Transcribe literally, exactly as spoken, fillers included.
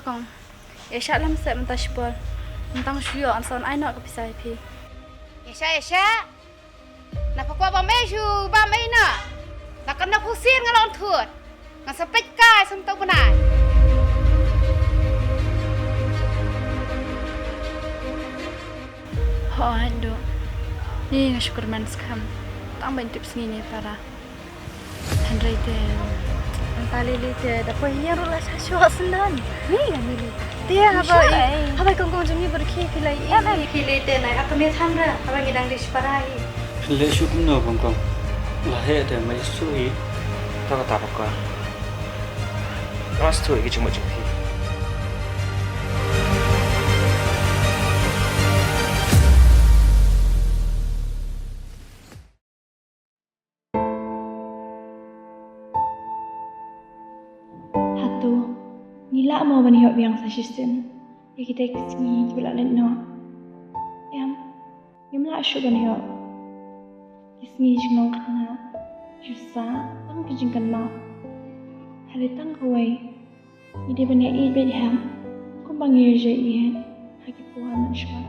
Kong, ïa shah lem seh mynta shibor. Mynta shu ïoh, ngan sa ai noh ka pisa ïa phi. Ïa shah, ïa shah. Na pha kwah bam ei shu bam ei noh. Na kan na phu sien nga long thut. Nga sa peit kai sam tau bnai. Ho, hyndu. Ni nga shu kyrmen skhem. Tang ban tip sngi ni para. Hynrei te, nta lili te da poi ïa ruh la sha shuwa sendon. Ni ga ni li. Te haba sure, i, haba i kong kong jong ngi bad ki phi la i. Em, em. Phi lei te nai ha kane than ra haba ngi dang dei shipara hi. Phi lei shu kumno kong kong. La heh te mai shu hi. Ta ka ta ba ka. Ras tu ki jingmut jong phi. Hato ngi lah mo ban ïoh biang sa shisien ïa kita ki sngi kiba la leit noh? Em, ngim lah shuh ban ïoh. Ki sngi jinglong khynnah shu sah tang ki jingkynmaw. Hynrei tang kawei, ngi dei ban ïa ïeit beit hep kumba ngi ïa ïeit ha ki por mynshuwa.